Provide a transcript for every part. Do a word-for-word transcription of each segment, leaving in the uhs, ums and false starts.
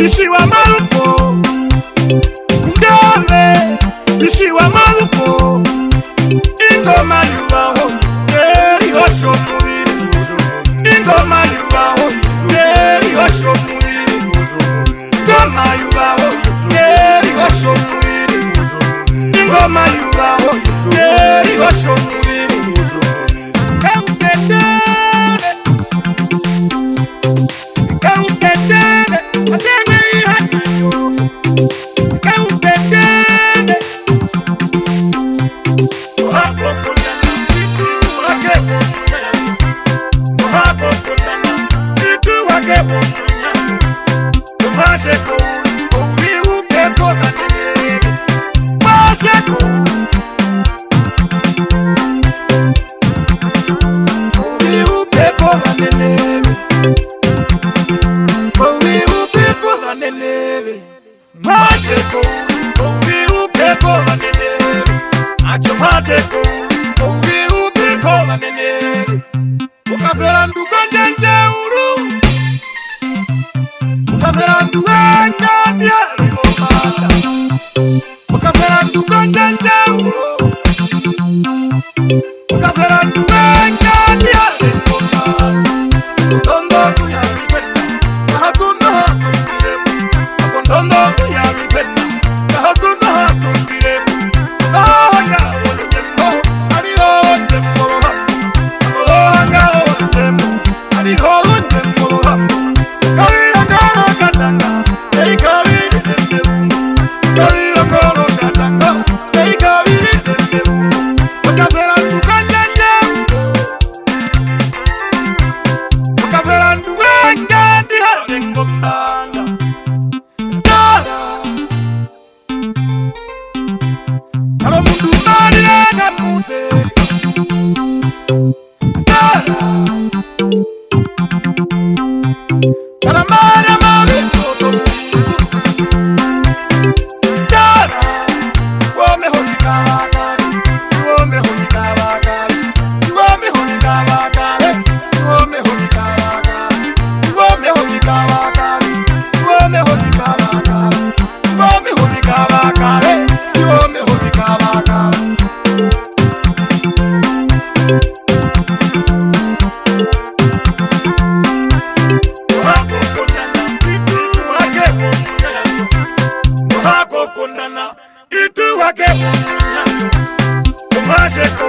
Isiwa maluko, ndove, isiwa maluko, ingo mayuva ho, eri osho muviri, ingo mayuva ho, eri osho muviri, ingo mayuva ho, eri osho muviri, ingo mayuva ho, eri osho muviri, kaukendere. Kaukendere, atene ihanyo. Kaukendere. Ohako kondana, itu wake wonyana. Ohako kondana, itu wake wonyana. Tomasheko, owi upepo katenere. Masheko. Owi upepo vanene. Owi upepo vanene. Masheko, owi upepo vanene. Acho masheko, owi upepo vanene. Ukapera nduko njenje uru. Ukapera nduko njenje uru. Ukapera nduko njenje uru. Ukapera nduko njenje uru. Tondo kuya vivenda. Hakuna hakumbiremo. Akondondo kuya vivenda. Hakuna hakumbiremo. Ohanga otembo. Ari otembo. Ohanga otembo. Ari otembo. Kavira ngoro katanga. Ei kavira tembo. Kavira ngoro katanga. Ei kavira tembo. Ukapera nduko njenje. Ukapera nduko njenje. Ndihara nengombanga. Tara. Tara omundu marire kamufe. Tara. Tara mara mara. Tara. Wame honika. Itu wake omasheko,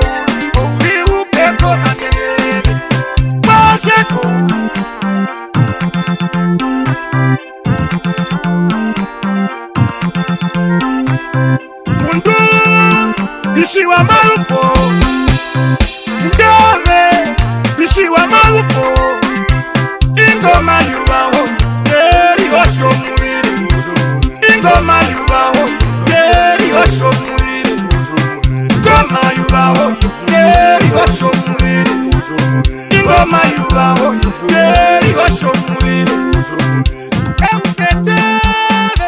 ouri upepo akerere. Masheko. Mundu, isiwa maluko. Ndove, isiwa maluko. Ingoma yuvaho, eri osho muviri. Ingoma yuvaho, eri osho muviri. Ingoma yuvaho, eri osho muviri. Ingoma yuvaho, eri osho muviri. Kaukendere.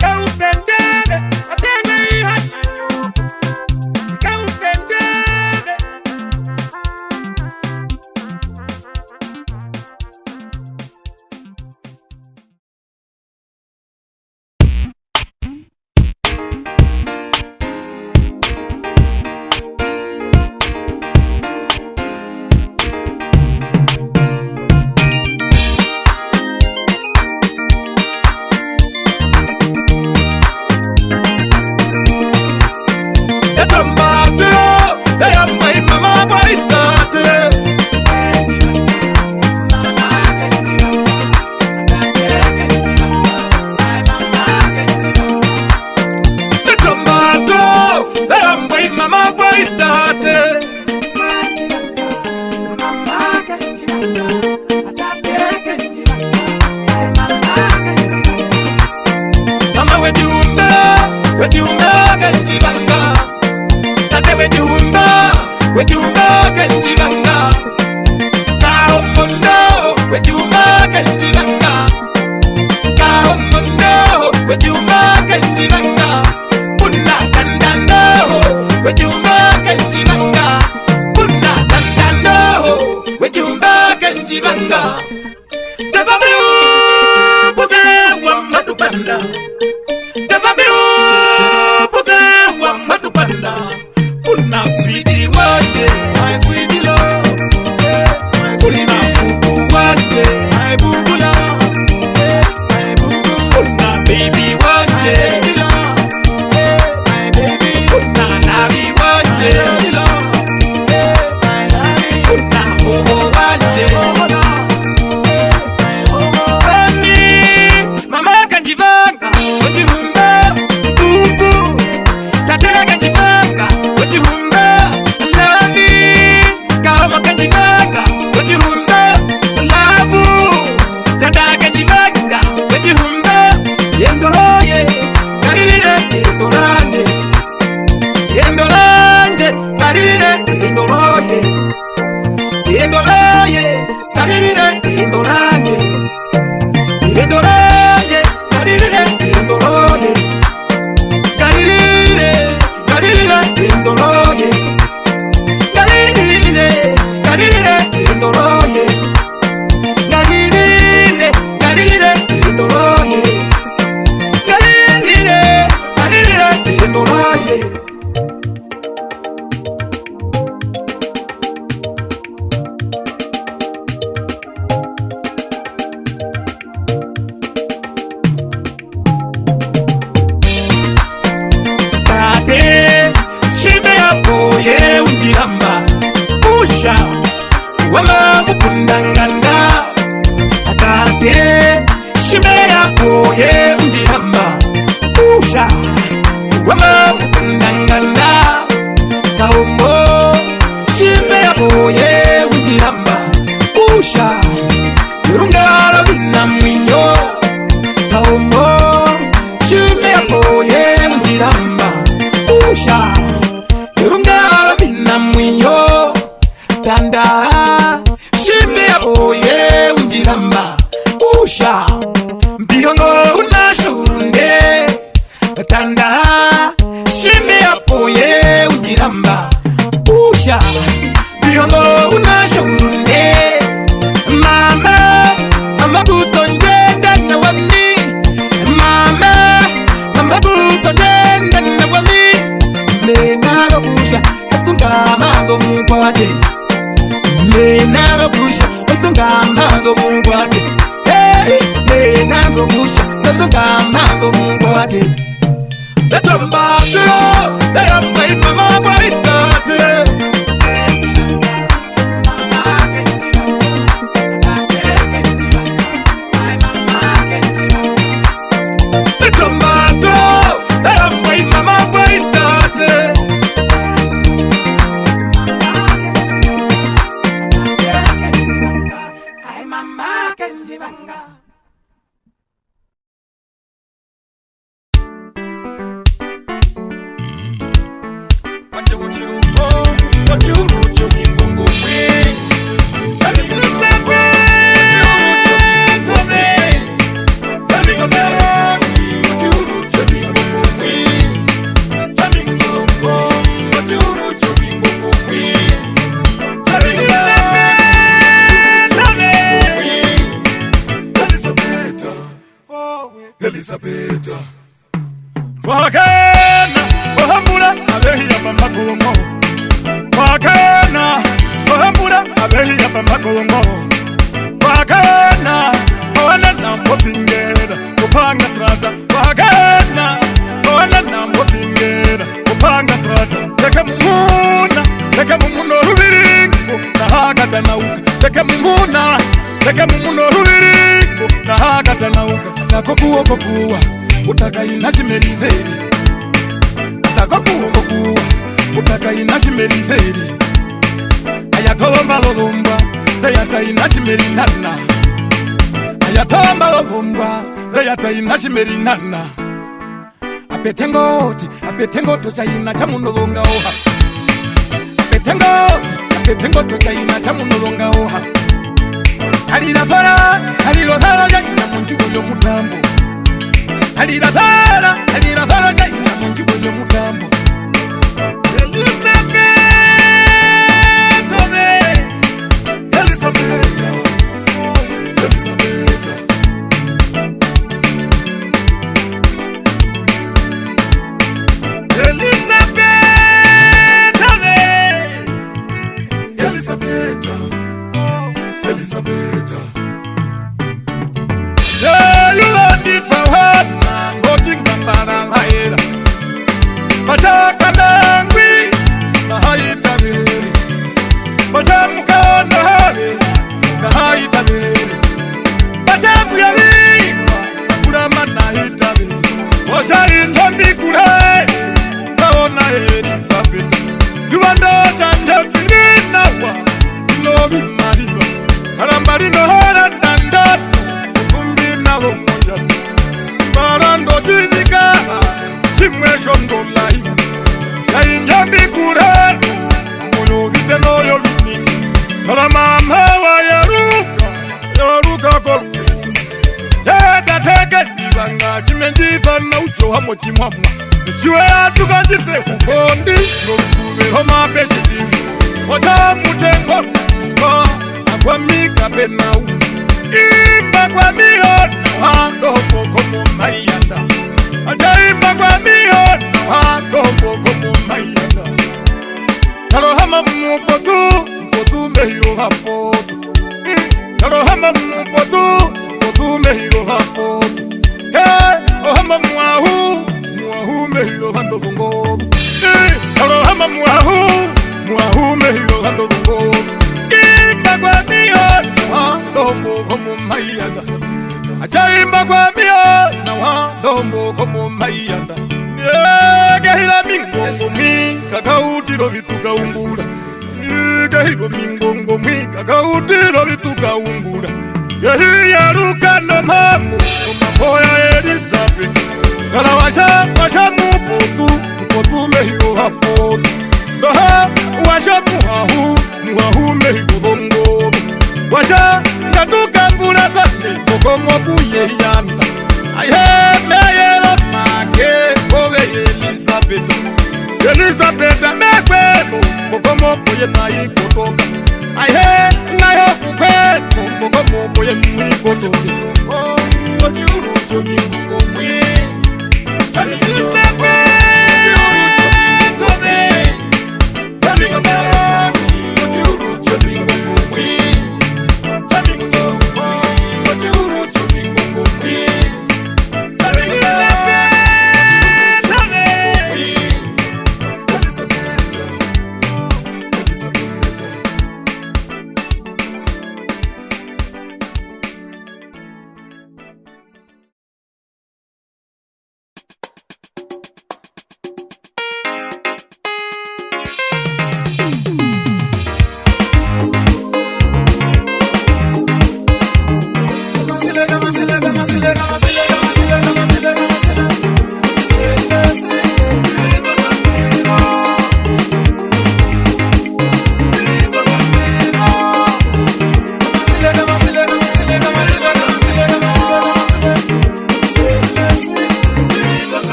Kaukendere. Atene ihanyo. Kaukendere. Mama wetjihumba, wetjihumba kendjivanga. Tate wetjihumba, wetjihumba kendjivanga. Kaomondo, wetjihumba kendjivanga. Kaomondo, wetjihumba kendjivanga. Kuna kandando, wetjihumba kendjivanga. Kuna kandando, wetjihumba kendjivanga. Tata meu, Tazameo, pote wa matupanda. Kuna sweetie wanje, my sweetie love. Kuna kuku wanje, my bubu love. Kuna baby wanje, my baby love. Kuna nabi wanje, my love. Kuna hoho wanje. Mama kandjivanga otjihumba, pupu. Tate kandjivanga otjihumba, lavi. Kama kandjivanga otjihumba, lavu. Tata kandjivanga otjihumba, yendo roye, karirire, yendo randje. Yendo randje, karirire, yendo roye. Yendo roye, karirire, yendo randje. Yendo randje, karirire, yendo roye. Karirire, karirire, yendo roye. Karirire, karirire, yendo roye. Karirire, karirire, yendo roye. Karirire, karirire, yendo roye. Tate, tji me ya poye undjiramba, kutja wa mamukundanganda. Tate, tji me ya poye undjiramba, kutja wa mamukundanganda. Kaombo, tji me ya poye undjiramba, kutja erunga rovinamuinyo. Kaombo, tji me ya poye undjiramba, kutja erunga rovinamuinyo. Tanda, tji me ya poye undjiramba, kutja mbi hongo u na tjourunde. Tanda, tji me ya poye undjiramba, kutja mbi hongo u na tjourunde. Mama, mama kutondenda na wami. Mama, mama kutondenda na wami. Mena rokutja, Otunga mazo mukwate. Mena rokutja, otunga mazo mukwate. Hey, mena rokutja, otunga mazo mukwate. Betomba tuyo, tayamba imama kwa itate. Elisabeta. Twakena ohambura avehi ya pamakongo. Twakena ohambura avehi ya pamakongo. Twakena owanana mosingera kupanga strata. Twakena owanana mosingera kupanga strata. Teke mumuna, teke mumuna oruviringo na hakatanauka. Teke mumuna, teke mumuna oruviringo na hakatanauka. Atako kuoko kuwa, kutaka ina tjimeriveri. Atako kuoko kuwa, kutaka ina tjimeriveri. Ayatolomba lolombwa, leyata ina tjimerinana. Ayatolomba lolombwa, leyata ina tjimerinana. Apetengoti, apetengoti otjaina tjamuno longa oha. Apetengoti, apetengoti otjaina tjamuno longa oha. Alira zara, alira zara otjaina mondjuwo yomutambo. Alira zara, alira zara otjaina mondjuwo yomutambo. Elisabet, ove, Elisabet, Elisabet. Otja ri ndjo mbi kure, mba ona Elisabet. Eyuva ndo tjandje mbi ri nawa, ndi novimariva. Aramba ri nohera ndatu, otumbi navo mondjato. Mba randa otjivika, tjimwe tjondola imwe. Otja ri ndjo mbi kure, mbo noviteno vyoviningi. Tara mama wa yaruka, yaruka ko. Ye tate ke ndji vanga, tji me ndji isana utjo hamo tjimwamwa. Tjiwe atuka ndji se kukondi, nokusuvera omapeshiti. Otja mutengo, akwami kape na u. Imba kwami yo, nawa, ndombo komo maiyanda. Otja imba kwami yo, nawa, ndombo komo maiyanda. Tara ohama mupotu, mupotu mehiro hapotu. Tara ohama mupotu, mupotu mehiro hapotu. He, ohama muahu, muahu mehiro hando zongo. Tara ohama muahu, muahu mehiro hando zongo. Imba kwami yo, hando komo maiyanda. Otja imba kwami yo, nawa, ndombo komo maiyanda. Ye, ke hira mingongo mwi, kakautiro vituka ungura. Ye, ke hira mingongo mwi, kakautiro vituka ungura. Ye, yaruka nomambo, omambo ya Elisabet. Kara watja, watja mupotu, mupotu mehiro hapotu. Ndoha, watja muahu, muahu mehiro zongo. Watja, ngatu kambura sane, kokomo kuye yanda. Aihe, meyero make, ove Elisabet. Elisabet, mekweno, kokomo kuye na ikotoka. Aihe, nayo kukweno, kokomo kuye na ikotoka. Ochiuru chomimbo mwi. Elisabet, ove.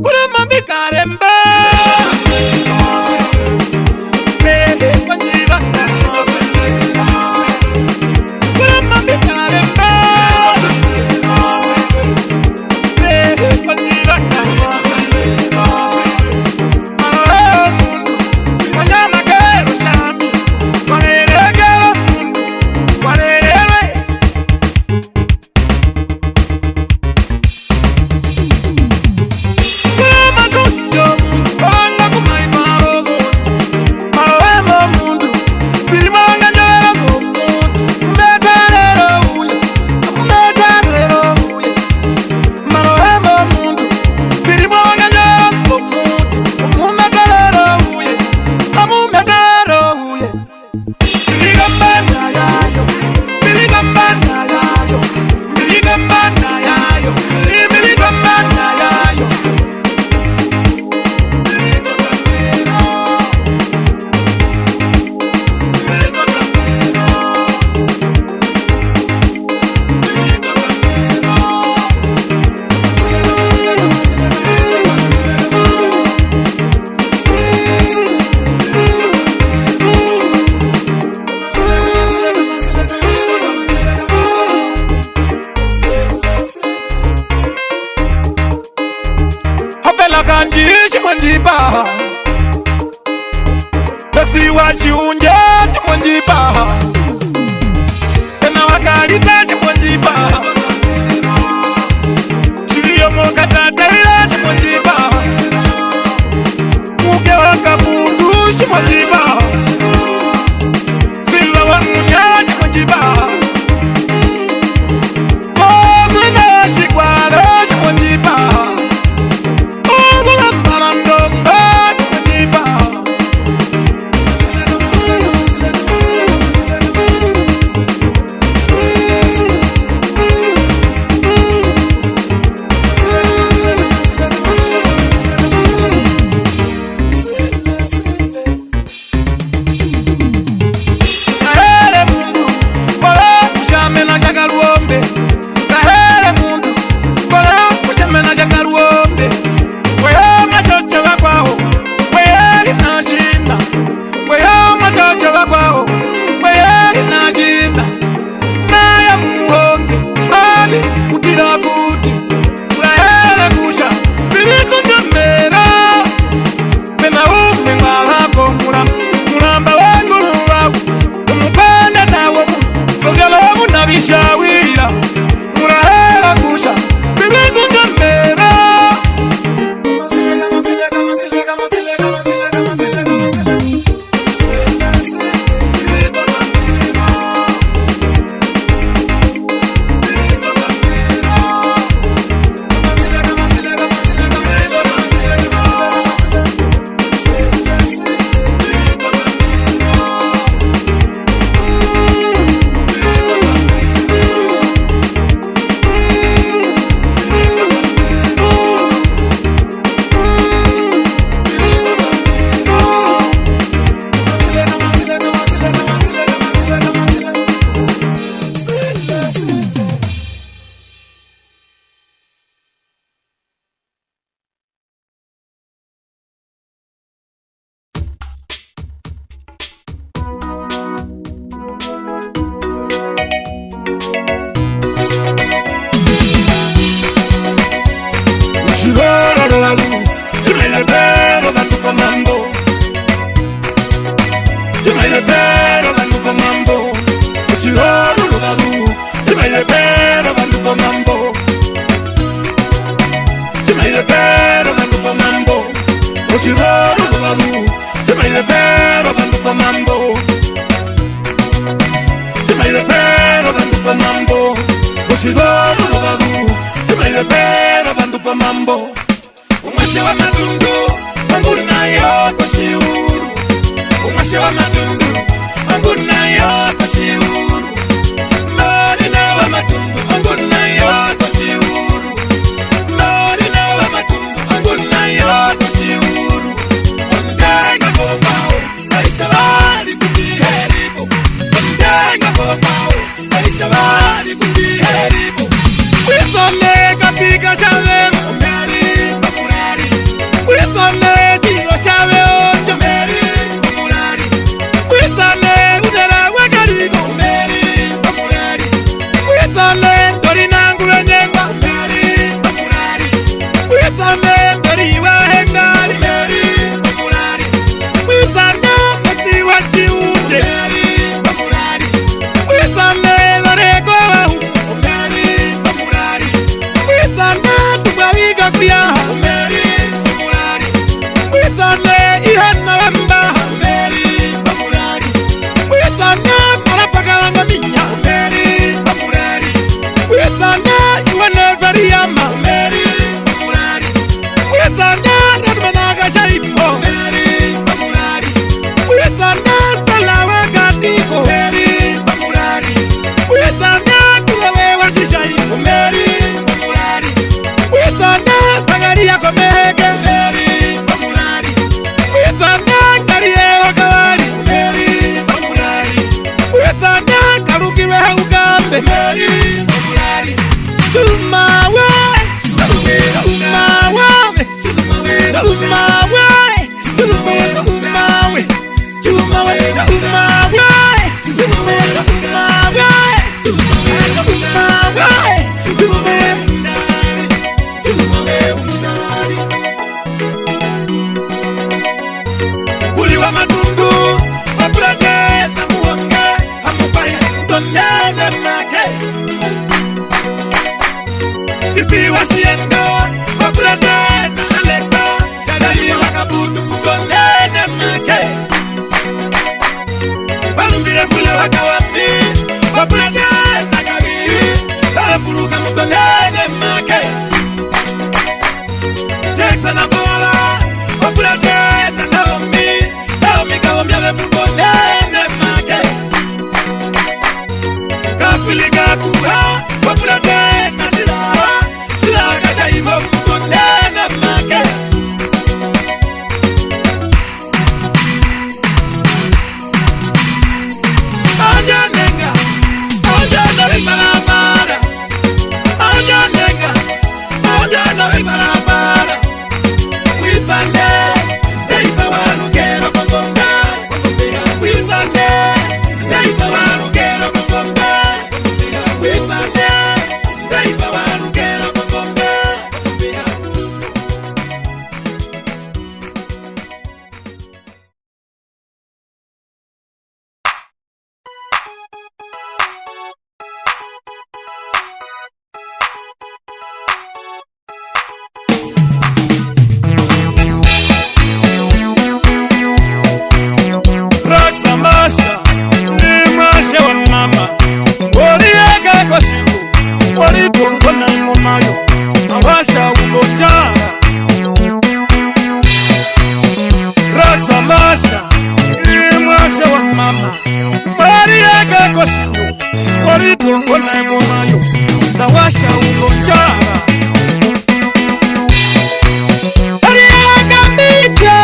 Kurama mbi karemba. Opela kandji tji mwe ndji pa. Taxi wa tjiundja tji mwe ndji pera ovandu pomambo. Otjihoruru vazu, tji mai ri pera ovandu pomambo. Tji mai ri pera ovandu pomambo. Otjihoruru vazu, tji mai ri pera ovandu pomambo. Tji mai ri pera ovandu pomambo. Otjihoruru vazu, tji mai ri pera ovandu pomambo. Omuatje wa Matundu, onguna yo kotjiuru. Omuatje wa Matundu, onguna yo kotjiuru. Marina wa Matundu, onguna yo kotjiuru. Marina wa Matundu, onguna yo kotjiuru. Ondenga komao, aisha vali kutiheripo. Ondenga komao, aisha vali kutiheripo. Kwisane kapika tjave. Omberi pakurari. Kwisane tjiyo tjave ondjo. Omberi pakurari. Kwisane udera wekariko. Omberi pakurari. Kwisane ndori nangu venyengwa. Omberi pakurari. Kwisane ndori wahengari. Omberi pakurari. Kwisane mesi wa tjiunde. Omberi pakurari. Kwisane vareko vahu. Omberi pakurari. Kwisane tukavika kuyaha. Omberi pakurari. Kwisane ihana vamba. Omberi pakurari. Kwisane marapaka vanga minya. Omberi pakurari. Kwisane iwane variyama. Omberi pakurari. Kwisane rarumana kashaimo. Omberi pakurari. Kwisane stala wakatiko. Omberi pakurari. Kwisane kuwe washishai. Omberi pakurari. Kwisane Sakaria komeheke. Omberi pakurari. Kwisane Ngarie wakavari. Omberi pakurari. Kwisane karukirwe haukambe. Omberi pakurari. Tjumawe. Tjumawe. Tjumawe. Kuli wa Matundu, wa Pulate, na Muhonge, amupaya, tonene make. Pipi wa Siendo, wa Pulate, na Alexa, ya Dario wa Kabutu, tonene make. Varumbire kule vakawambi, vapurate nakavi, vapuruka mutonene make. Jackson Ambola, vapurate na Naomi, Naomi Kaomi ave mutonene make. Kafili kakuha, vapurate na Sila, Sila kashaimo mutonene make. Onjanenga, onjana viparapara. Onjanenga, onjana viparapara. Kwisane, teipa warukero kokombe. Kwisane, teipa warukero kokombe. Kwisane, teipa warukero kokombe. Rasa Masha, ni mwashe wa mama, ngori yaka kwa shiku, ngori tongona ingoma yo, awasha ulonjara. Rasa Masha, ni mwashe wa mama, ngori yaka kwa shiku, ngori tongona ingoma yo, awasha ulonjara. Eriaka mbita,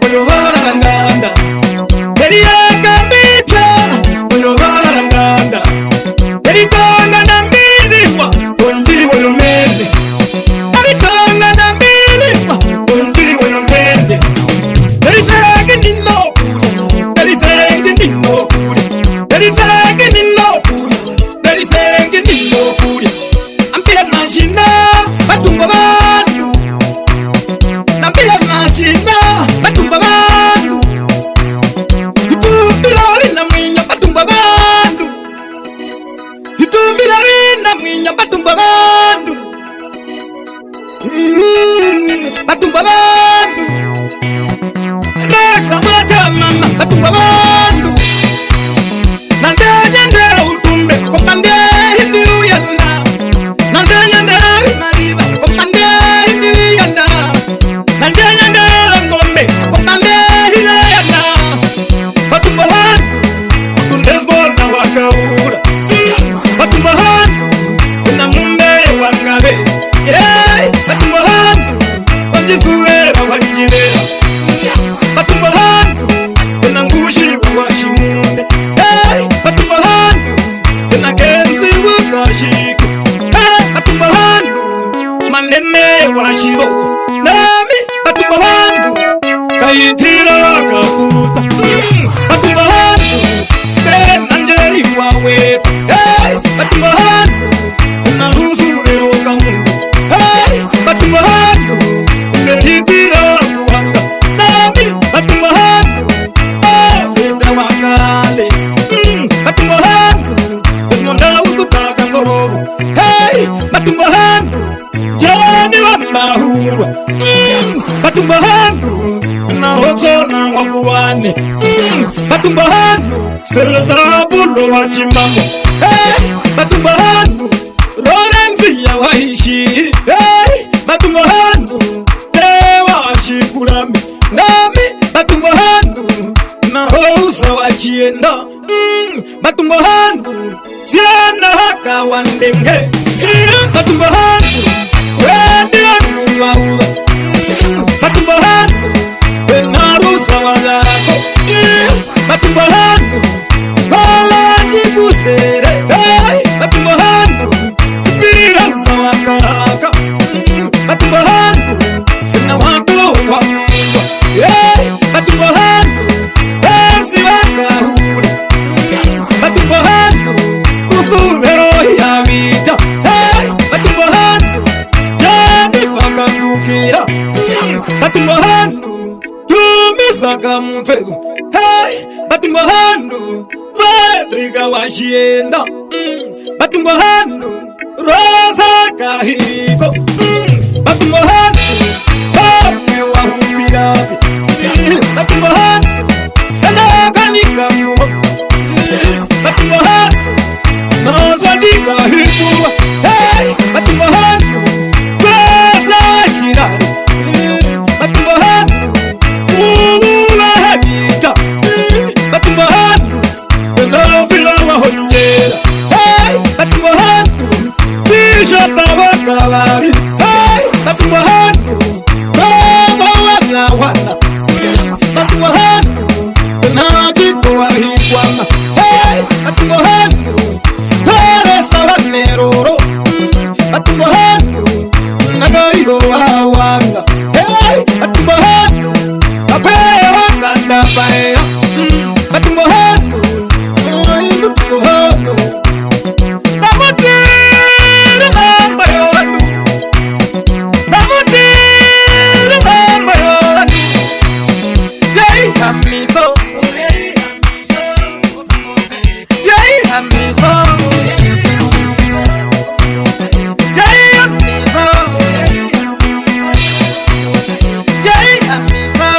oyo vararanganda. Eriaka mbita, oyo vararanganda. Eritonga na mbiriwa, ondiri woyo mende. Eritonga na mbiriwa, ondiri woyo mende. Erisenge ndino, erisenge ndino, erisenge ndino, erisenge ndino kulya. Ampira na shina, Mm, Mbatumba handu, na Hotsona wa Kuwane. Mm, Mbatumba handu, Stella Star Bundo wa Chimamo. Hey, Mbatumba handu, Lawrence ya Waishi. Hey, Mbatumba handu, Tewa Shikurame. Nami, Mbatumba handu, na Housa wa Chienda. Mm, Mbatumba handu, Siana haka wandenge. Mm, Mbatumba handu, wendi handu wauva. Mm, Mbatumba handu, wena Rusa wa lako. Mm, Mbatumba handu, kola sikusere. Hey, Mbatumba handu, pira Rusa wa kaka. Mm, Mbatumba handu, wena watu wa. Hey, Mbatumba handu, esi wa Kahule. Mbatumba handu, Usuvero ya Vita. Hey, Mbatumba handu, Jani Fakandukira. Mbatumba handu, Tumisa Kamufeu. Hey, Mbatumba handu, Fredrika wa Shienda. Mm, Mbatumba handu, Rosa Kahiko. Mm, Mbatumba handu, Pame wa Humbira. Mm, Mbatumba handu, Ena Kanika Muho. Mm, Mbatumba handu, Nosa Dika Hikuwa. Hey, Mbatumba handu, Rosa Shirari. Mm, Mbatumba handu, Uwa Habita. Mm, Mbatumba handu, Ena Fila wa Honjera. Hey, Mbatumba handu, Bishop wa Kavari. Hey, Mbatumba handu, Baba wa Lawana. Mbatumba handu, na Chiko wa Hikwana. Hey, Mbatumba handu, Teresa wa Neroro. Mbatumba handu, na Kairo wa Wanga. Hey, Mbatumba handu, Apeya wa Kanda Paeya. Mbatumba handu, Mbatumba handu. Namutire mamba yovandu. Namutire mamba yovandu. Yai hamizo. Yai hamizo. Yai hamizo. Yai hamizo.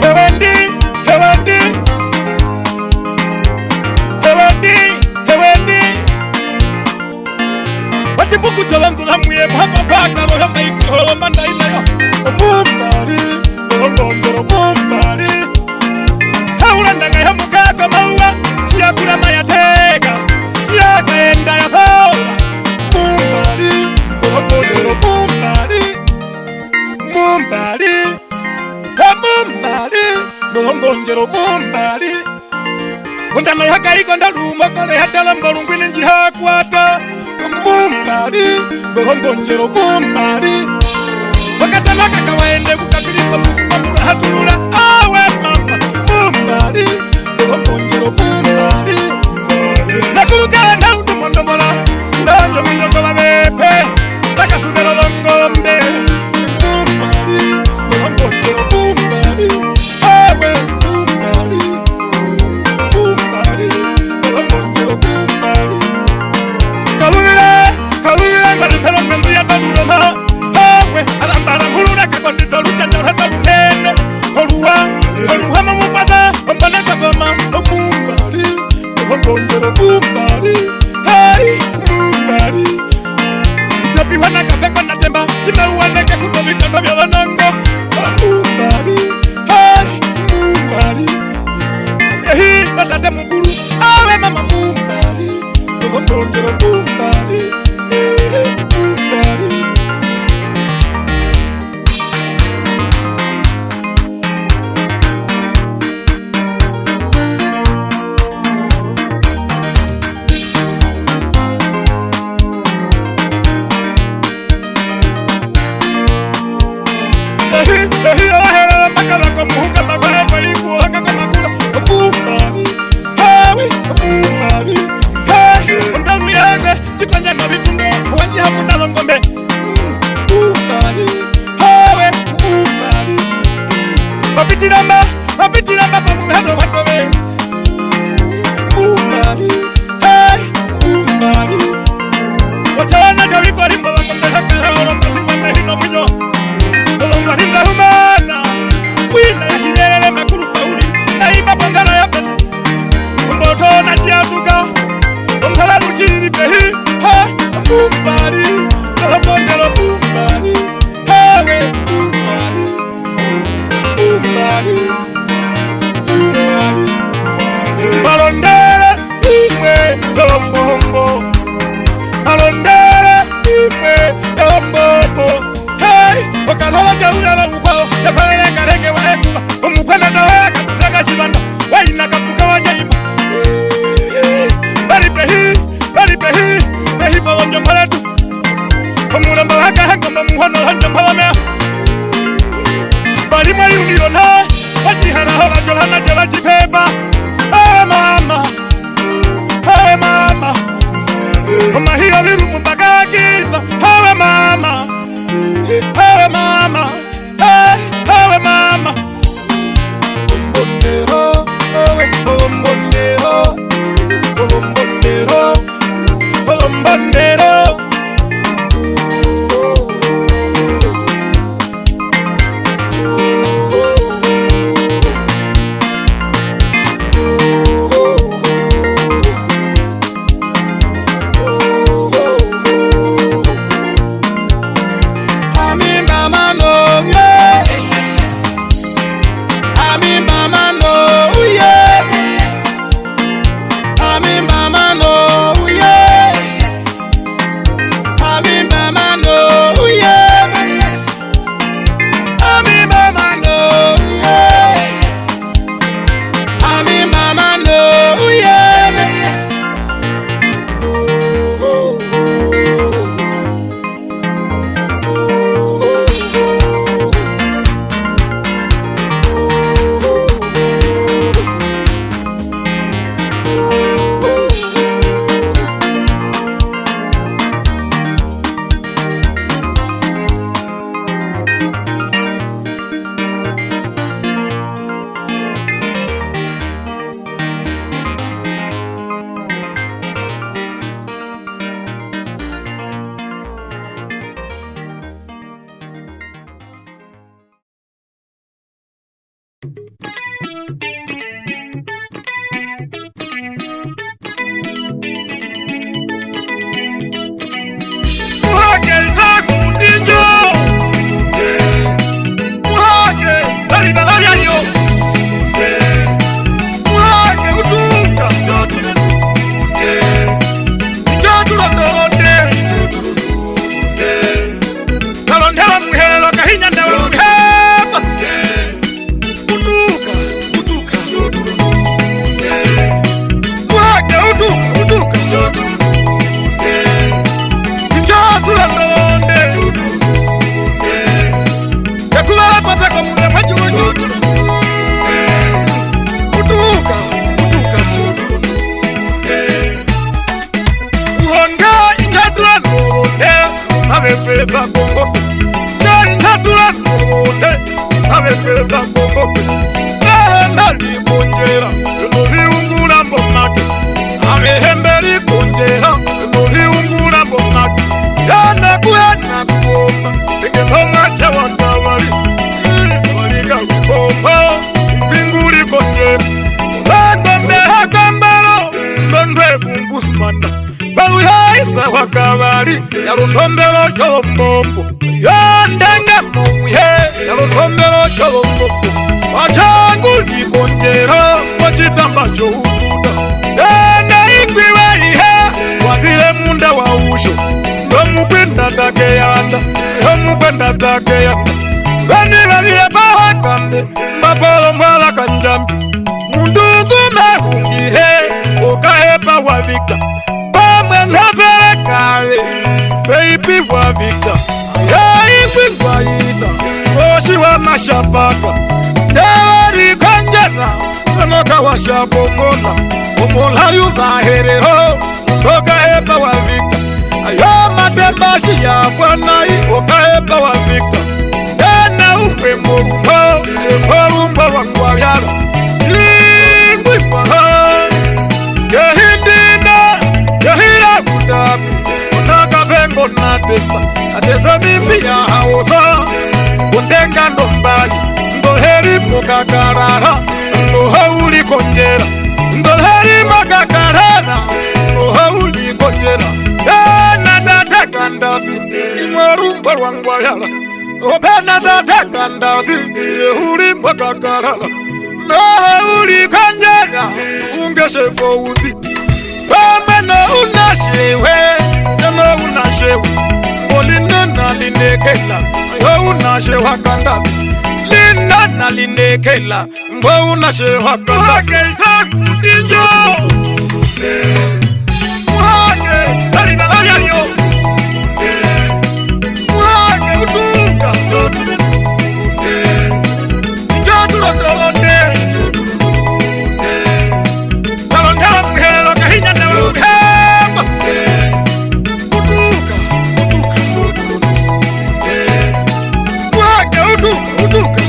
Ewe ndi, ewe ndi, ewe ndi, ewe ndi. Oti mbuku tjovangu vamuye papa vaka vohamba ikolo manda inayo. Omumbari, ohongongero mumbari. Haulanda ngaya mukaka mauwa, tjiyakura mayateka, tjiyakaenda yahola. Mumbari, ohongongero mumbari. Mumbari, he mumbari, nohongongero mumbari. Ondana ya kaiko nda lumwa kale ya tala mba lungwini ndji ha kwata. Mumbari, nohongongero mumbari. Wakatana kaka waende kukapiri kwa mufuka mura hatulula. Awe mama, mumbari, nohongongero mumbari. Nakuluka nda undu mondomola, nda njo munyoko wa bepe. Bakasubero longombe. Kongero Mbumbari, hei, Mbumbari. Itopiwa na kafe kona temba, tjimeuwaneke kuno vikondo vyovonongo. Mbumbari, hei, Mbumbari. Ehi, na tate mukuru, awe mama Mbumbari. Kongero Mbumbari, hei, Mbumbari. Ehi, ehi, ovaherero mbakala komuhuka makwae kwa iku ohanga komakula. Ombumbari, hawi, ombumbari, hehi, ondaru yange, tjikanja novitundo, owanji hamuna longombe. Mbumbari, hawe, mbumbari. Opitiramba, opitiramba pa muvero wa ndove. Mbumbari, hey, mbumbari. Otjavana tjovikorimbo vakombe hakara olombasimba mehino muño. Olombasimba humana. Wina ya hiverere makuru pauli. Na imba pangara ya pene. Omboto na siatuka. Ongala luchiri pehi. Ha, mbumbari. Olomondelo mbumbari. Hewe, mbumbari. Mbumbari. Mbumbari. Malondele imwe yombombo. Malondele imwe yombombo. Hey, okalola kaurala ukwao. Yafarele kareke wa ekuba. Omukwenda nawe akapuka kashibanda. Waina kapuka wa jaimba. Bari pehi, bari pehi, pehi pa wonjo maletu. Mbaru ya isa wa kavari, ya londondero yombombo. Yo ndenga mouye, ya londondero yombombo. Watjangu likondjera, wachitamba choututa. Tena ingwi wa ihe, wa vire munda wa usho. Ndo mukwenda take yanda, yo mukwenda take yanda. Vani vavire pahakande, mbapolo mbwala kandjambi. Mundu ngume hungire, okahepa wa Victor. Pamwe na vere kare, baby wa Victor. Yaingwi ngwa ita, osi wa mashapaka. Yavari kondjera, noka wa shapo mona. Omola yu vaherero, okahepa wa Victor. Ayo matemba si ya kwa nai, okahepa wa Victor. Ena umwe morumbo, morumbo rwa ngwa vyala. Ingwi kwa ha. Kehindina, kehira kutapi. Ona kavengo na temba. Ateza mimbi ya haosa. Ondenga ndombali. Ndo heri pokakarara. Ndo hauli kondjera. Ndo heri mokakarara. Ndo hauli kondjera. Ena ndateka ndavi. Imwe rumbo rwa ngwa vyala. Opena ndateka ndavi, uri mbakakarara. No uri kondjera, ungesefo uti. Pamwe no unashewe, no unashewe. Olinena linekela, yo unashewa kandavi. Linena linekela. Mbo unashe haka. Muhake isakuti njo. Muhake, tali na ariario. Muhake, utuka. Njo tulondolonde. Talondela muherero kahinya nawe uhemba. Utuka, utuka. Muhake, utuka, utuka.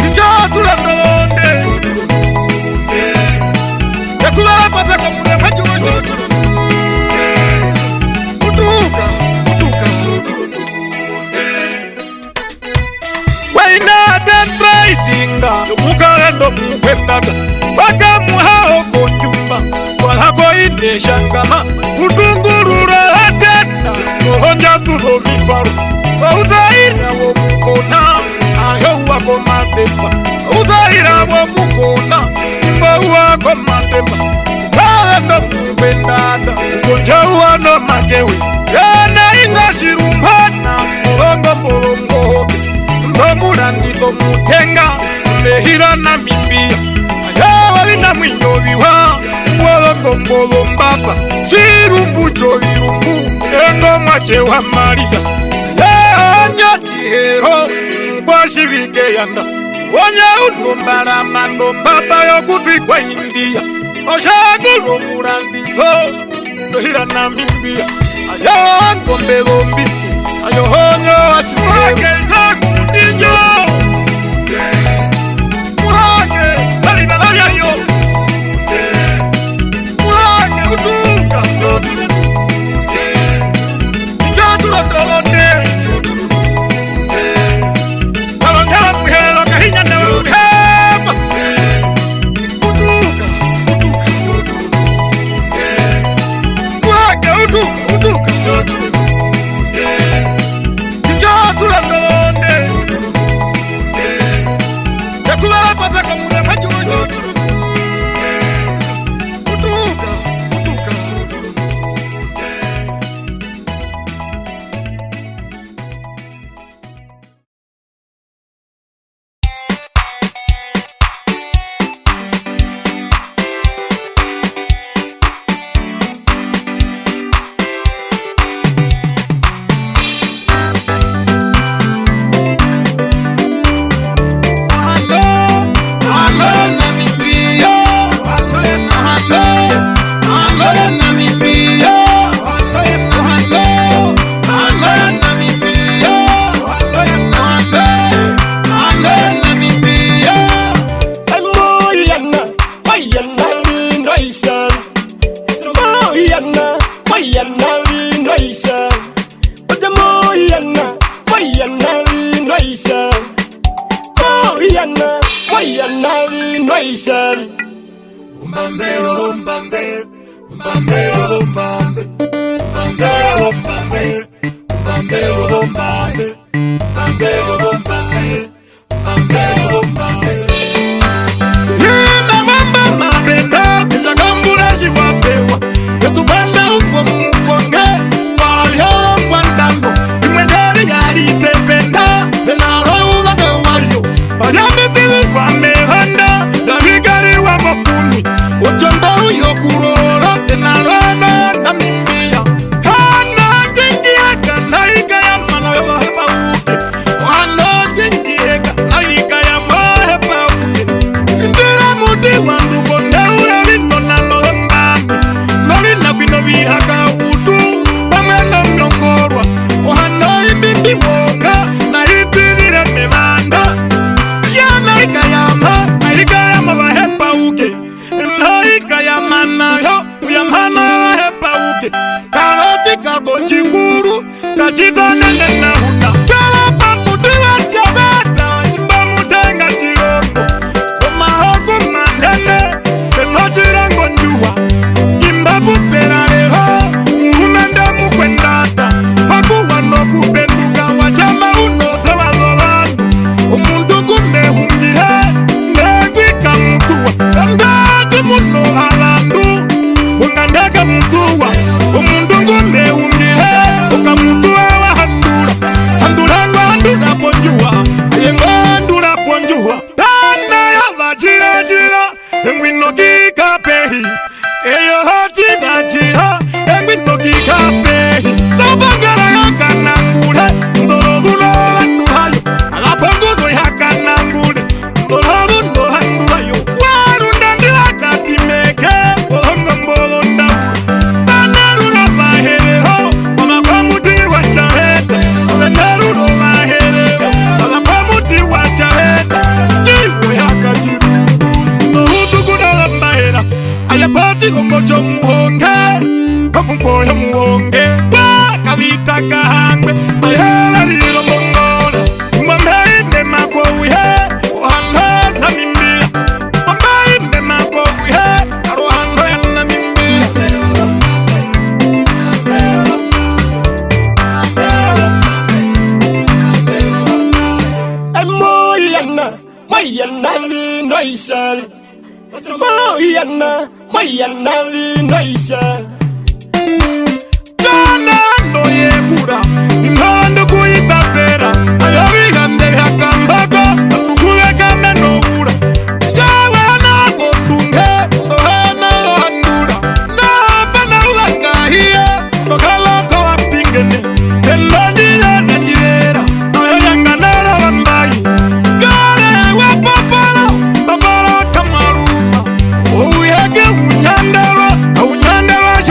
Injo tulondolonde. Yakulala paveko mune pachiwonyo. Utuka, utuka. Waina dendraitinga, yomukarando mukwendata. Wakamuhao kondjumba, walako ine shangama. Utungurura atenda, ohonja tulo mifaro. Wauzaira womukona. Ayo wa komatemba, uzaira wo mukona, imba wa komatemba, kala no mukwendata, ukonja wa no makewe, yana inga shirumbana, mulongo mulongo hoke, ndo murandiso mutenga, mehira na mimbia, ayo wa vina mwinyo viwa, mulongo mbolo mbapa, shirumbu cho virumbu, engo mwache wa Maria, ya anya Chihero, kwa shivike yanda. Onye uno mbarama no mbapa yokutwikwa India. Oshakulu murandiso, nohira Namibia. Ayo ngombe zombi, ayo honyo wa Chihero. Muhake zakutinyo. Muhake, bali bala yayo. Muhake utuka. Injo tulondolonde. Kalondela muherero kahinya nawe uhemba. Utuka, utuka. Muhake utuka, utuka. Injo tulondolonde. Yakulala paveka mune pachiwonyo. Utuka, utuka. Umbambe, umbambe, umbambe, umbambe, umbambe, umbambe, umbambe, umbambe, umbambe, umbambe. Yena mamba mapenda, pisa kambura shiwa pewa. Yetu panda uko mukonge, kwa yoro kwa ntango. Imwe jari yari se penda, pena lo uva ke wayo. Paya mitiri kwa mehanda, na vikari wa mokuni. Ochomba uyo kuroro, pena lo na Namibia. Hana jingi aka, na ika ya mana yo hepa uke. Ohanda ondjinjiheka, na ika ya mo hepa uke. Indira muti wa ndu konde ure vino na no mbambe. Novina kwino vihaka utu, pamwe no miongoorwa. Ohanda imbi mbi wonga, na ipirire mevanda. Ya na ika ya ma, na ika ya ma va hepa uke. Na ika ya mana yo, ya mana yo va hepa uke. Karoti kako tjikuru, Katjisanene na huta. Kala pamuti wa Tjaveta, imba mutenga tjirongo. Komahuku manene, peno tjirongo njuwa. Imba pupera rero, muhumende mukwendata. Pakuwa nokupenduka, wa tjama uno sewa zovandu. Omundu ngu me hungire, ne ngwi ka mutuwa. Ndati muno avandu, munganda ka mutuwa. Omundu ngu me hungire, oka mutuwa wa handura. Handura ngwa handura pondjuwa, aye ngwa handura pondjuwa. Tana ya va tjira tjira, engwi no kika pehi. Eyo ho tjira tjira, engwi no kika pehi. Topangara ya kanangure, ndoro vuno vandu hayo. Agapanguro ya kanangure. Ndororu ndohandu wayo, warunda ndihakati meke, ohongo mbogo ndaura. Tanarura vaherero, wamapamuti wa Tjaveta, ovenaruro vaherero, wamapamuti wa Tjaveta, jiwe hakati rundu, nohutu kuna vambahera, aya pati kongo tjomuhonge, omupo yomuhonge, wa kavita kahangwe, ayela lilo mongora. Umambe ine mako uye, ohanda Namibia. Umambe ine mako uye, arohanda ya Namibia. Emoyana, moyana lino isali. Moyana, moyana lino isali. Jana ndo yekura, ingandu kuitapera, ayo vigande vya kambako, tukuveka meno ura. Jawe na kotunge, ohana ohandura, na pana uvanga hiye, tokala ko wapingene, elodi ya nanyera, ayo yangana na wambai. Kare wa papara, papara kamaruma, ouyeke unyandarwa, unyandarwa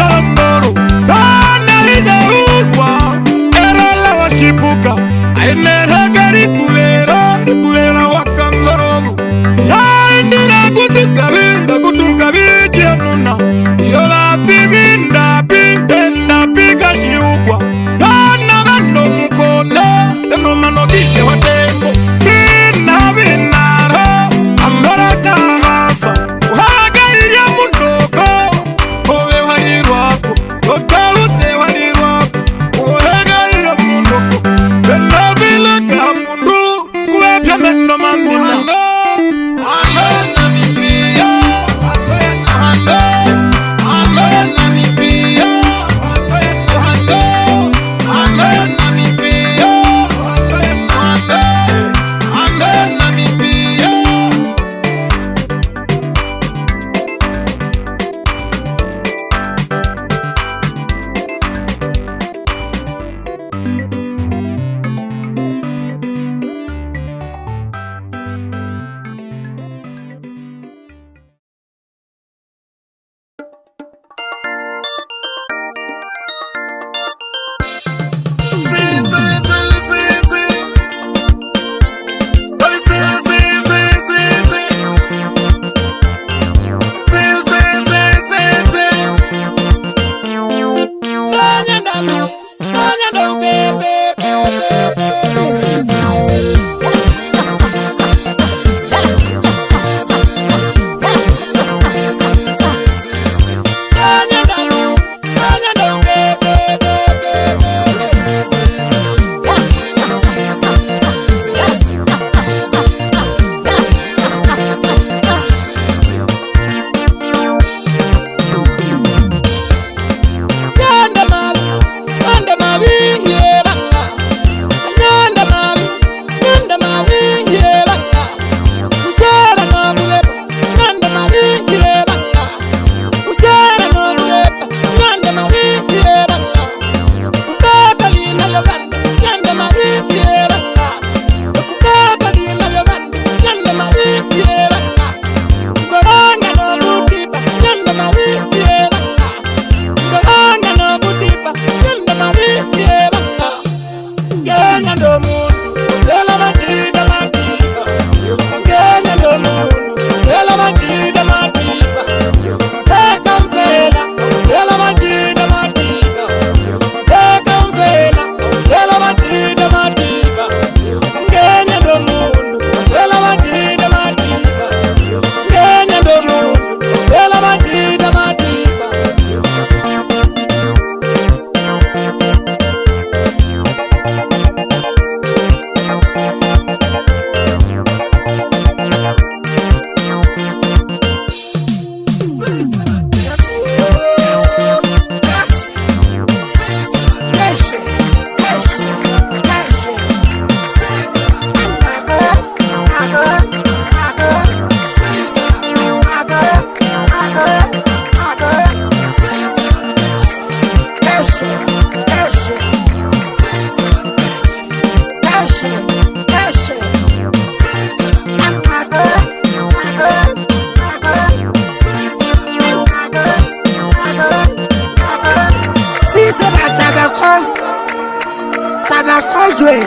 Kojwe,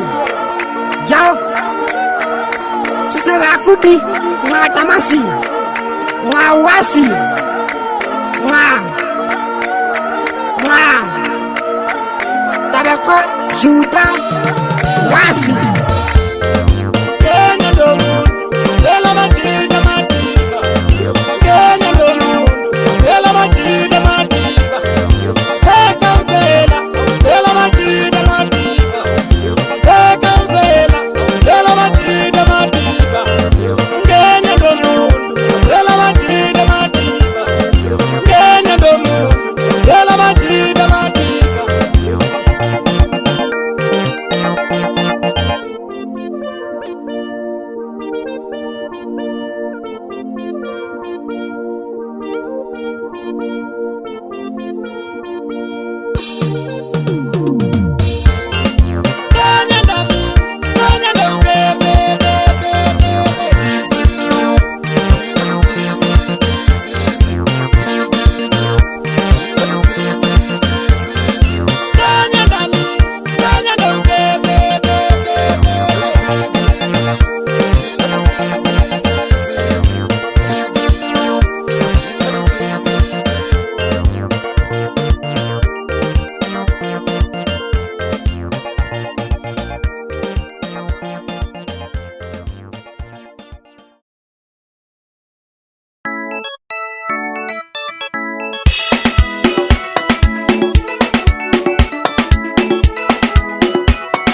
Jao, Siseva Kudi, mwa Tamasi, mwa Wasi, mwa, mwa, Tabako, Juda, Wasi. Kenya ndo mundu, vela matjita matjita. Kenya ndo mundu, vela matjita matjita. Eka mvela, vela matjita matjita. Eka mvela, vela matjita matjita. Kenya ndo mundu, vela matjita matjita. Kenya ndo mundu, vela matjita matjita.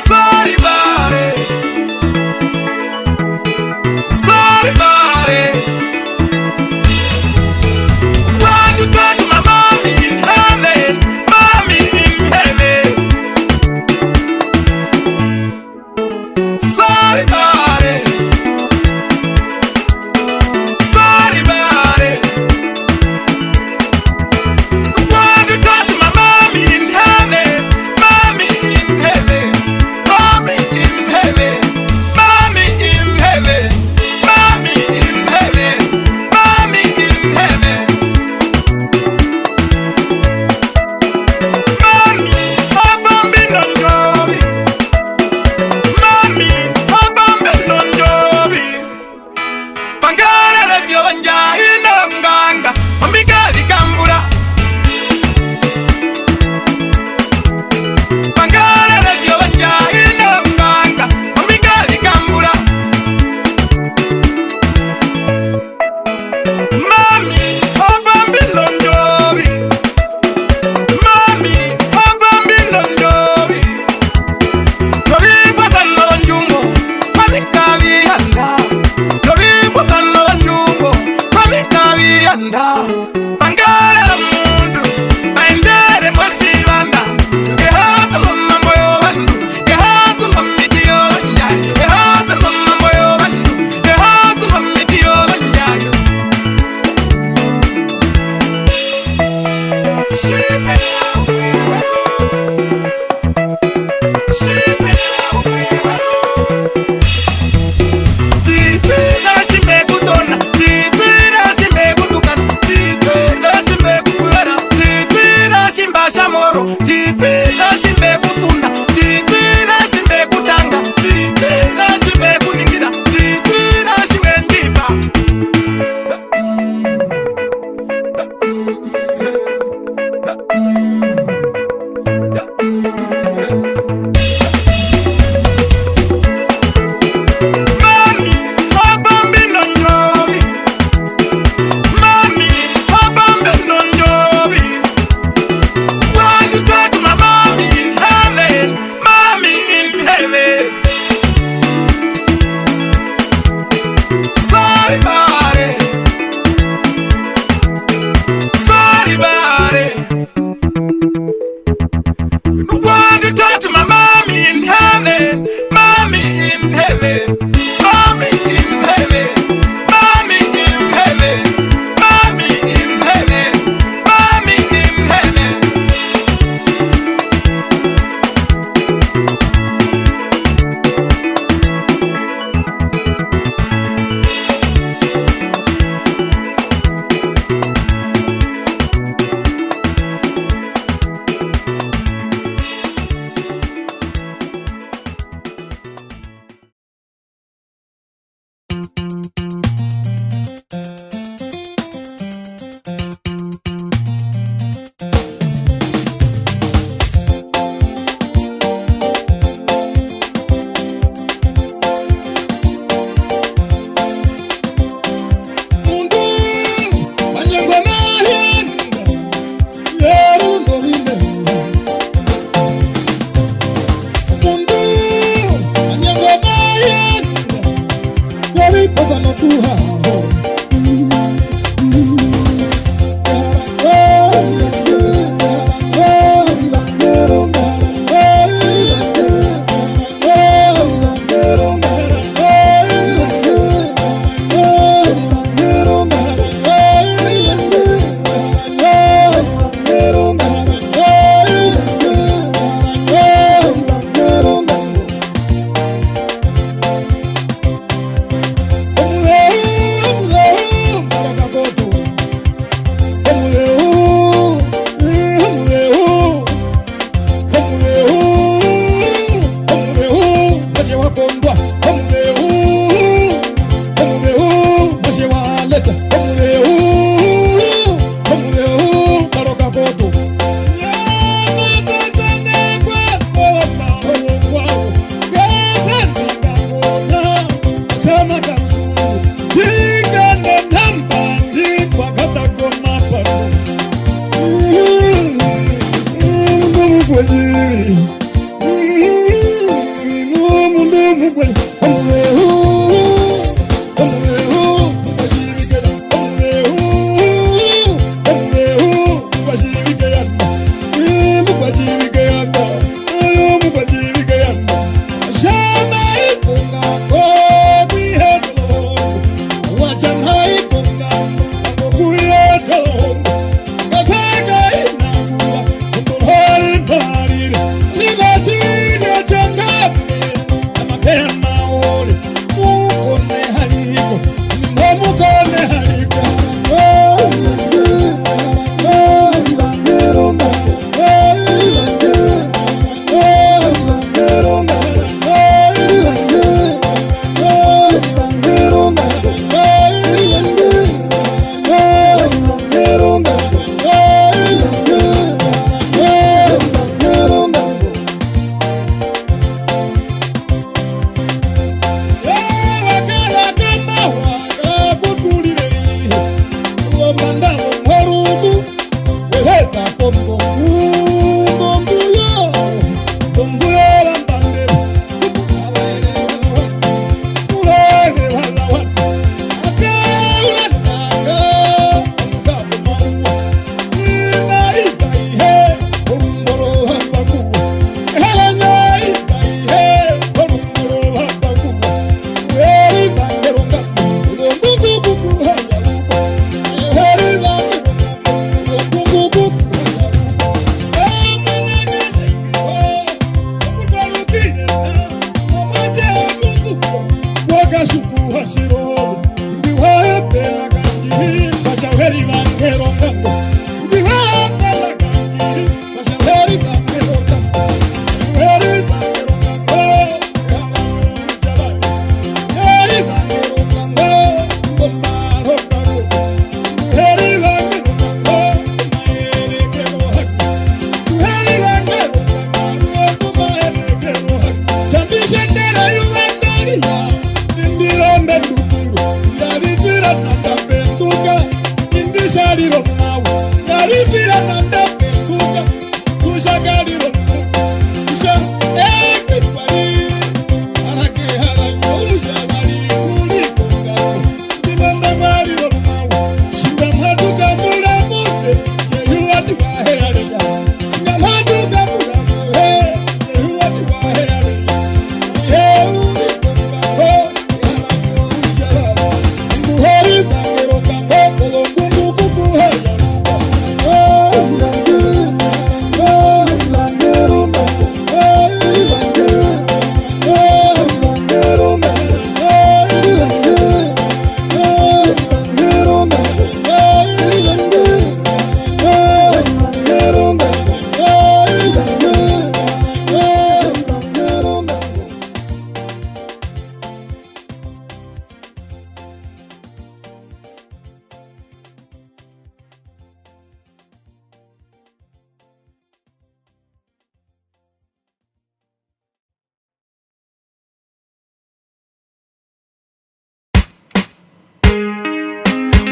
Sorry, body. Sorry, body. When you talk to my mommy in heaven, mommy in heaven. Sorry, body. Sorry, body. When you talk to my mommy in heaven, mommy in heaven, mommy in heaven, mommy in heaven, mommy in heaven, mommy in heaven. Mami, opo mbi nondjovi. Mami, opo mbi nondjovi. Pangarere vyondja ino nganga, ombika vikambura. Pangarere vyondja ino nganga, ombika vikambura. Mami, opo mbi nondjovi. Mami, opo mbi nondjovi. Novikwata nondjungo, kwami kavi yanda. Novikwata nondjungo, kwami kavi yanda. Pangarera mundu, aendere mosivanda. Ehata nomambo yovandu. Ehatu nomiti yondja, ehatu nomambo yovandu, ehatu nomiti yondja. Tjifina tji me ku tona, tjifina tji me ku tukana, tjifina.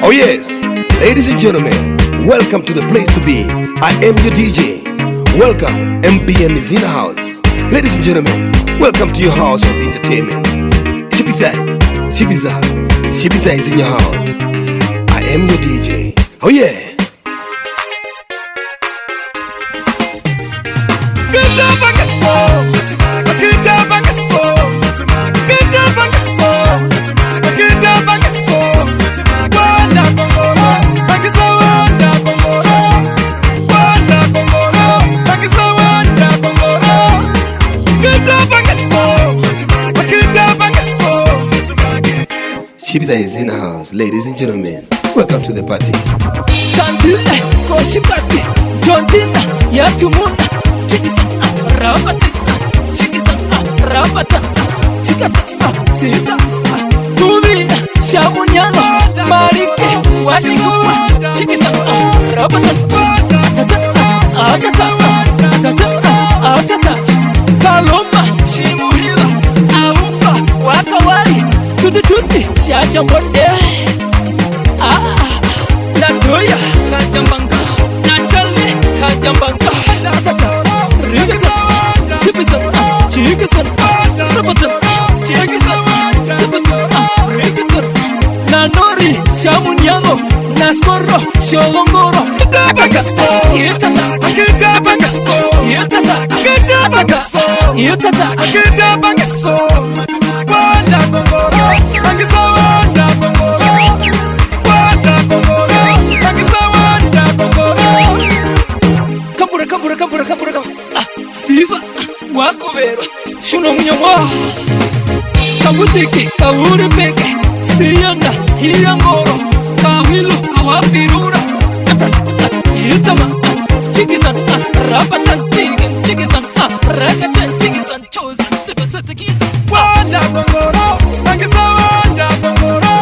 Oh yes, ladies and gentlemen, welcome to the place to be. I am your D J. Welcome, M B M is in the house. Ladies and gentlemen, welcome to your house of entertainment. Shipisa, Shipisa, Shipisa is in your house. I am your D J. Oh yeah. Shipisa is in the house, ladies and gentlemen. Welcome to the party. Tandile, koshipati, Jondina, Yatumuna, Chikisa, Rabati, Chikisa, Rabata, Tikata, Tita, Tuvina, Shamunyano, Marike, Washington, Chikisa, Rabata, Atata, Atata, Atata, Atata, Kaloma, Shimuhila, Aumba, Wakawai, Tuti Tuti, Shasha Mbonde. Ah, Latoya, Kajambanga, Nachale, Kajambanga, Ratata, Rigata, Chipisa, Chikisa, Rapata, Chikisa, Chipisa, Rigata, Nanori, Shamunyago, Naskoro, Sholongoro, Ataka, Yetata, Ataka, Yetata, Ataka, Yetata. Kambura, kambura, kambura, kambura, kambura. Ah, Steve, ah, wakuverwa. Shuno munyamwa. Kambutike, kauri peke. Siyanda, hiya ngoro. Kawilu, kawapirura. Ata, ata, hitama, ah, chikisan, ah, rapatan, chicken, chikisan, ah, rakatan, chikisan. Wanda kongoro, tangisa wanda kongoro.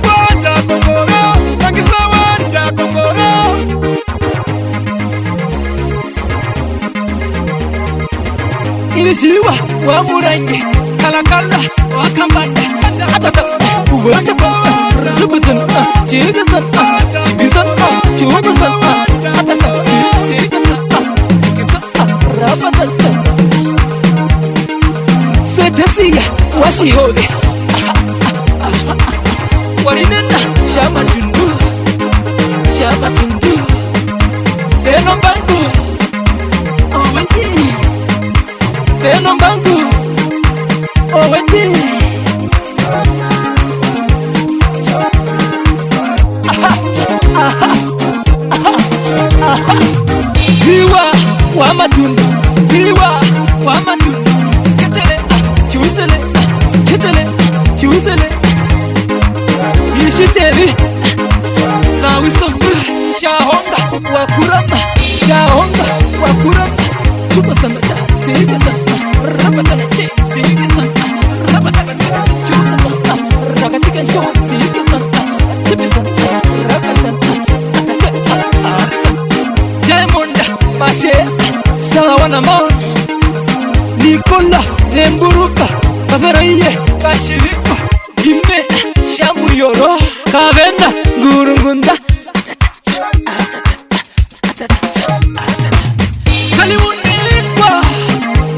Wanda kongoro, tangisa wanda kongoro. Irishiwa wa Murange, Kalakala wa Kambanda. Atata, wata, rukutan, chigasan, chibisan, chugasan, atata, chigasan, chigasan. Rabatata. Setesia, Washihove. Warinena, Shamatundu. Shamatundu. Beno Mbangu. Oweti. Beno Mbangu. Oweti. Aha, aha, aha, aha. Viwa wa Matunda, viwa wa Matunda. Skitele, ah, kiusele, ah, skitele, ah, kiusele. Ishiteli, ah, na wisongu. Tjahonga, wa kurama, tjahonga, wa kurama. Tjukasana, tja, tsikasana, rapatana, tje, tsikasana, rapatana, tja, tsikasana, rakatika, tjo, tsikasana, tsipitsana, rapatana, atate, a, a, Diamond, Mashe, Shalawana, Maon, Nicola, Remburuka, Kavera, iye, Kashirikwa, Ime, Shamuyoro, Kavena, Ngurungunda. Kaliunikwa,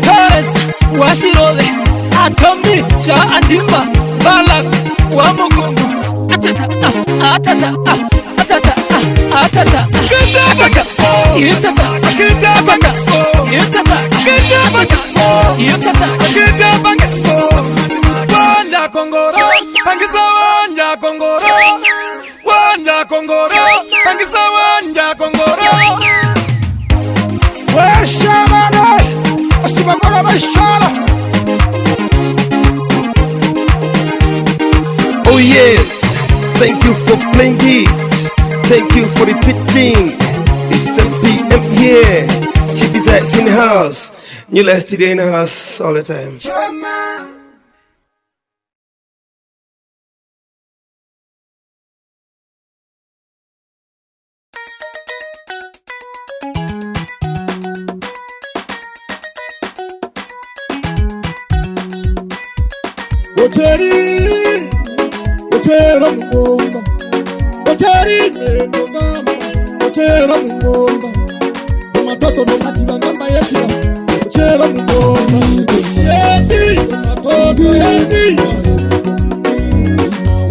Torres, Washirove, Atomi, Sha Andimba, Balak, Wamukungu, atata, ah, atata, ah, atata, ah, atata, ah, atata, itata, atata, itata, atata, itata. Wanja Kongoro, pangisa Wanja Kongoro. Wanja Kongoro, pangisa Wanja Kongoro. Weshamane, asibakora bashala. Oh yes, thank you for playing it. Thank you for repeating. It's M P M here. Chief is in the house. New last today in the house all the time. Otjeri, otjera mungomba, otjeri meno ngamba, otjera mungomba. Omatoto nomativa ngamba yetira, otjera mungomba. Yeti, omatoto yeti.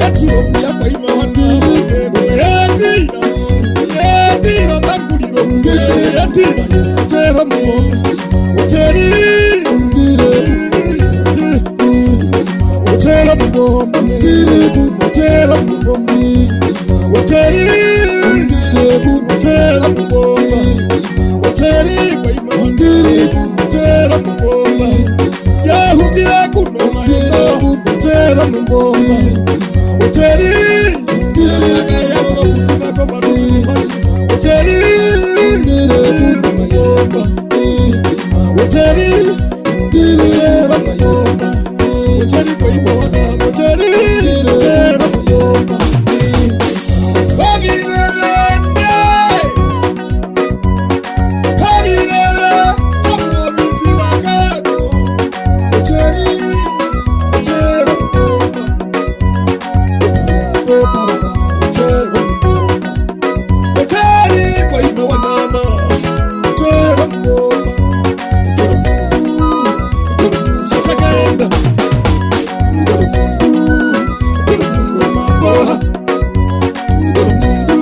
Yeti okuya kwa ima wandiri, yeti. Yeti, omanguliro, yeti. Otjera mungomba, otjeri. Otjera mungomba, otjera mungomba, otjeri, otjera mungomba, otjeri kwa ima, otjera mungomba, yahungire kuno maheto, otjera mungomba, otjeri, kaya lolo kutuka komanu, otjeri, otjera mungomba, otjeri. Otjera mungomba, otjeri kwa ima wana, otjeri, otjera mungomba. Ovirerende, ovirere, omurovifi wa Kato, otjeri, otjera mungomba. Otjera mungomba. Otjeri kwa ina wa mama. Otjera mungomba. Otjera mundu. Otjera mundu. Tjakaenda. Otjera mundu. Otjera mundu wa mapoha. Otjera mundu.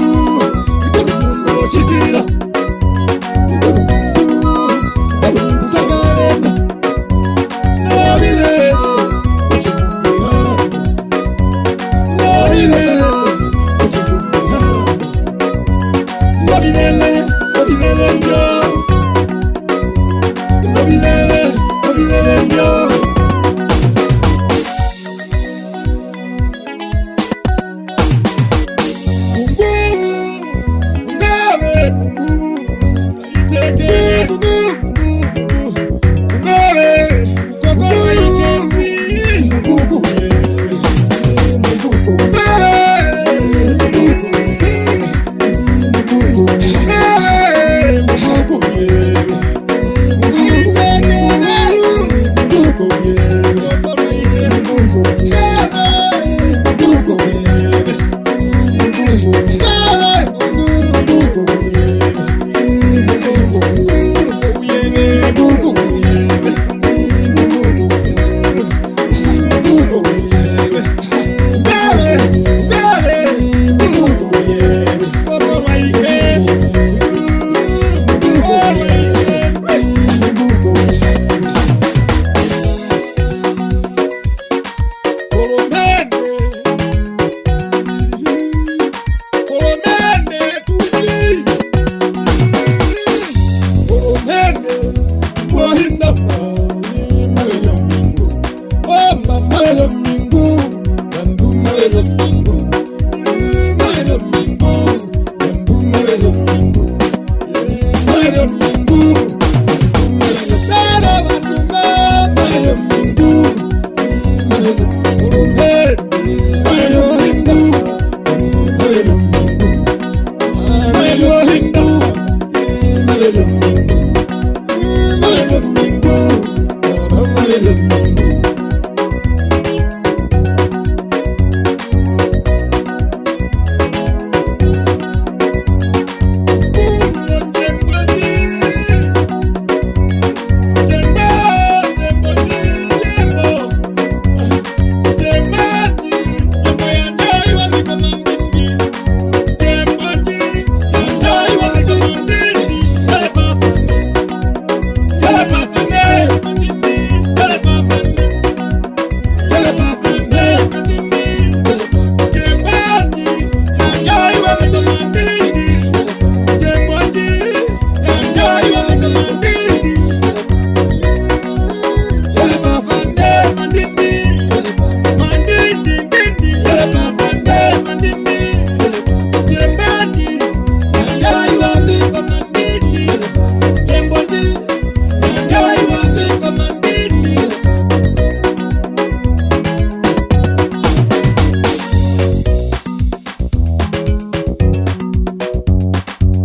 Otjera mundu wa tjikira. Otjera mundu. Otjera mundu tjakaenda. Nobile. Otjera mundu ya. Nobile, otjikumbihara. Nobile, nobile mbyo. Nobile, nobile mbyo. Mungu, ngabe Mungu.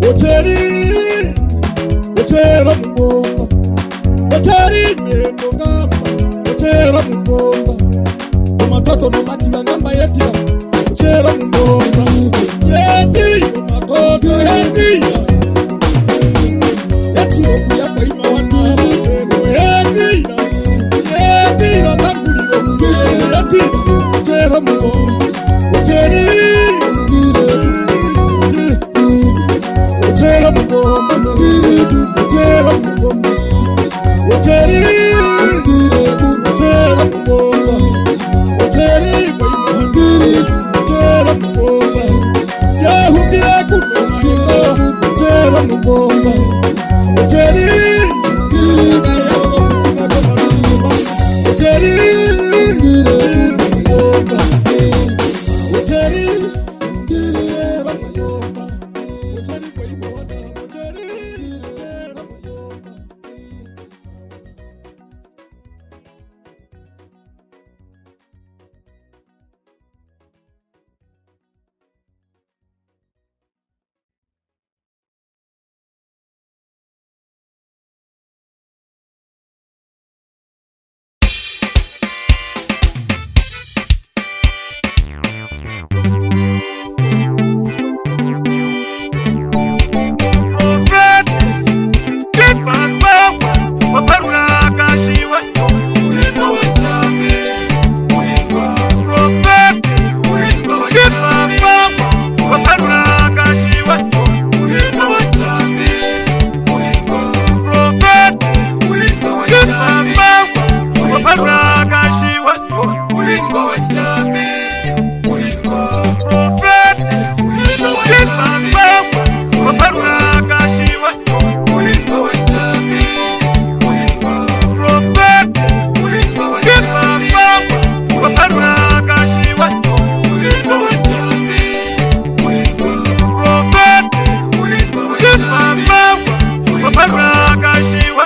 Otjeri, otjera mungomba, otjeri meno ngamba, otjera mungomba, omatoto nomativa ngamba yetira, otjera mungomba, yetira omatoto, yetira, yetira okuya kwa ima wa namo, yetira, yetira mbanguliro, yetira, otjera mungomba, otjeri, otjeri. Otjera mungomba, otjera mungomba, otjeri, otjera mungomba, otjeri, otjera mungomba. Yahungire kuno, otjera mungomba, otjeri, otjeri, otjera mungomba, otjeri, otjera mungomba. Prophet, give us power, waparura kashiwa. Prophet, give us power, waparura kashiwa. Prophet, give us power, waparura kashiwa. Prophet, give us power, waparura kashiwa. Prophet, give us power, waparura kashiwa. Prophet, give us power, waparura kashiwa.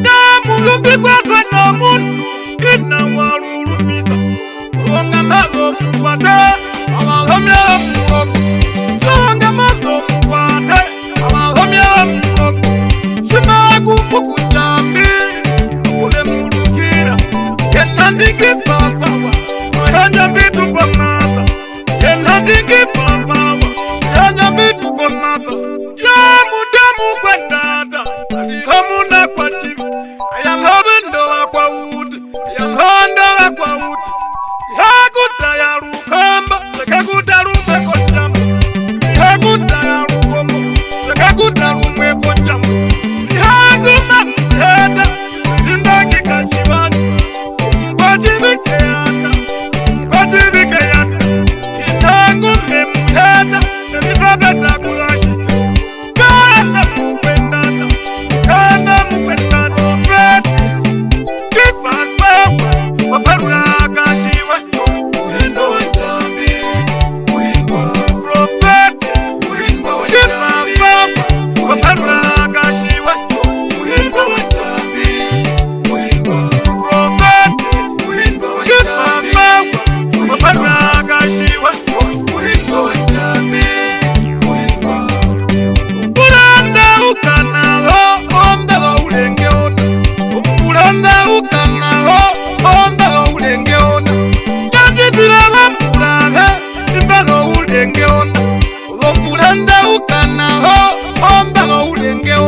Namulumbi kwatwa nomundu, ina walulumisa. Ongama zomukwate, avalomya omukwate. Ongama zomukwate, avalomya omukwate. Shima kumukundambi, kulemulukira. Kena ndingi fafawa, ohenya mbitu kwa masa. Kena ndingi fafawa, ohenya mbitu kwa masa. Ya mudamu kwendata, alira muna kwa tivi. Aya love ndo wa kwa uti. Yamhondo vakwauti, ihakuta ya Rukamba, takakuta rumwe kondjambo. Ihakuta ya Rukombo, takakuta rumwe kondjambo. Ihakuma muheta, indaki kashivani. Kwa chivike yata, kwa chivike yata. Inangume muheta, evipapeta kulashi. Kanda mukwendata, kanda mukwendata, Prophet. Give us power, waparura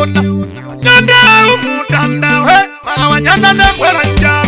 Nyanda umutanda we, mara wa nyanda ne mbwera nja.